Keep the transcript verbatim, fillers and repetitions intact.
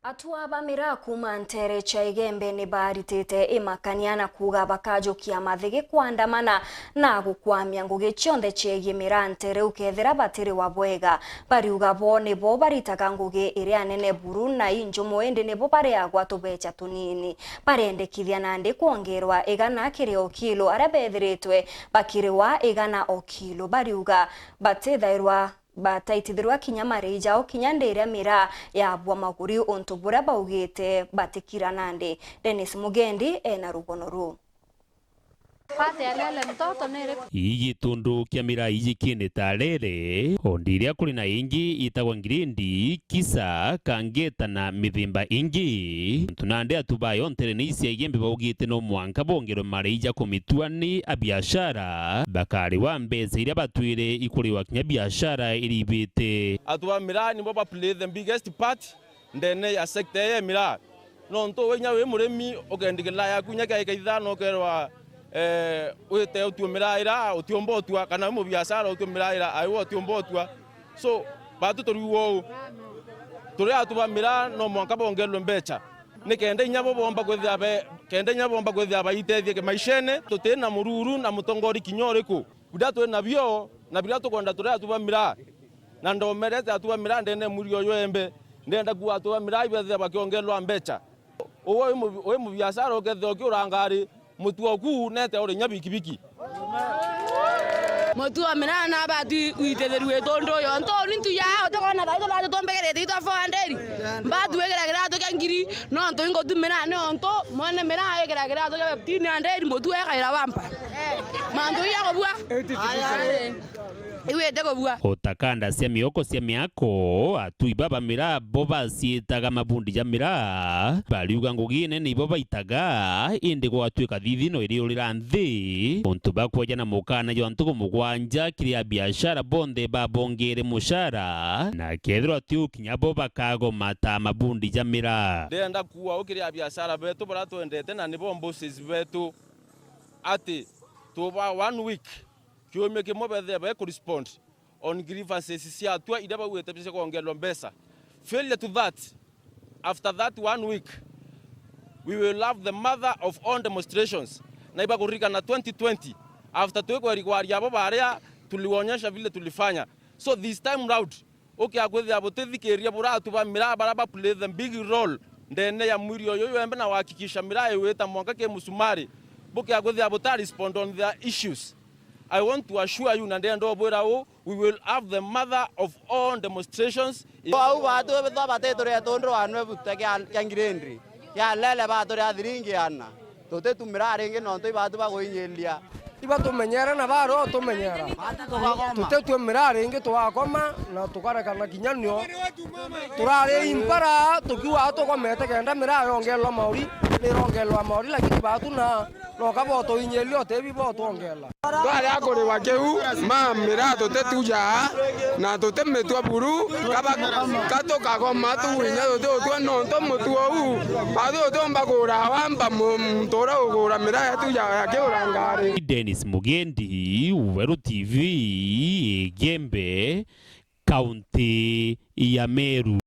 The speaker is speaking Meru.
Atua ba miraa kuuma nteere cia Igembe ni baritite imakania na kuuga bakajukia mathigi kwandamana na gukwamia ngugi cionthe ciegie miraa nteere ukethira batiriwa bwega. Bariuga bo nibo baritaga ngugi iria nene buru na injumu, indi nibo bareagwa tubecha tunini. Barendekithia nandi kwongerwa igana kiri o kilo aria bethiritwe bakiriwa igana o kilo. Bariuga batithairwa bataitithirwa kinya marii jao kinya ndiria miraa yabua maguri, untu buria baugite batikira nandi. Dennis Mugendi ena rugono ruu. Pate ya lele mtoto ni iriku? Iji tundu kia miraa iji kini ta riri, o ndiria kuri na ingi itagwa ngirindi, kisa, kangeta na mithemba ingi. Untu nandi atu bayo ntere ni iciagie mbi baugite no mwanka bongerwe marii ja kumitua ni abiashara bakariwa mbeca iria batwire ikuriwa kinya biashara iribite. Atu ba miraa nibo ba play the biggest part ndene ya sector ya miraa. Nontu we inya wi murimi, ukendi kilaa yaku inya kiaika ithano ukerwa, eh, wite utue miraa ira utiumba utua, kana wi mubiashara utue miraa ira aiwe utiumba utua. So, batu turiuga uu, turi atu ba miraa no mwanka bongerwe mbeca, ni kenda inya bo bomba kwithira be, kenda inya bomba kwithira baitethia kimaishene. Tuti na mururu na mutongori kinya uriku. Biria twi nabio na biria tukwenda turi atu ba miraa, na ndomerete atu ba miraa ndene mwiri uyu embe, ndenda kuuga atu ba miraa ibethira bakiongerwa mbeca. Uwe wi mu-, wi mubiashara ukethira ukiura ngari, mutuo oku nete uri nya bikibiki. Mutuo wa miraa na batu witithirue tundu uyo ntu ni ntu ya utekona thai tulaje tumbegerete itwa four hundred. Mbatu wikira kiratu kia ngiri, nontu ingutumira nontu mwene miraa wikira kiratu kia fifteen hundred, mutuo ekaira wampa. Mantu iya kubua. Iwite kubua. Utakanda cia mioko cia miako, atui baba miraa bo baciitaga mabundi ja miraa, bariuga ngugi inene ibo baitaga, indi gwatwika thithino iriurira nthi. Untu bakweja na mukana jwa ntuku mugwanja kiri abiashara bonthe babongere mushara, na kethirwa ti ukinya bo bakagoma ta mabundi ja miraa. Ndenda kuuga ukiri abiashara betu baria twendete na nibo bosses betu, ati tuba one week, kiumia kimwe bethire be kurespond on grievances cia atua iria baugite cia kuongererwa mbeca. Failure to that, after that one week, we will have the mother of all demonstrations. Na ibakuririkana twenty twenty, after twikweri kwaria abo baria, tuliwaonyesha vile tulifanya. So this time round, ukia kwithira butithikiria buratu ba miraa baria ba play the big role ndene ya mwiri uyu wembe na wahakikisha miraa iwita mwanka ki musumari, bukia kwithira buta respond on their issues. I want to assure you, na ndenda ubwira uu, we will have the mother of all demonstrations. Au batu bethwa batituria tundu anwe buta kia, kia ngirindi, kia lele baturia thiringi ana. Tutitumira ringi nontu ibatu baguinyiria. Ibatumenyera na baro tumenyera. Tutitue miraa ringi, twakoma na tukarekana kinya nio. Turari impara tukiuga tukomete kenda miraa yongerwa mauri, nirongerwa mauri, lakini batu na noka botuinyiria utebi botwongera. Twaria kuriwa kiu, ma miraa tutituja na tutimitua buru, kaba, katukagoma tuwinya tutiutua nontu mutuo uu, athu utiumba kugura wamba mu-, muntu uria ugura miraa yetu ya, ya kiurangari. Dennis Mugendi, Weru T V, Igembe, kaunti ya Meru.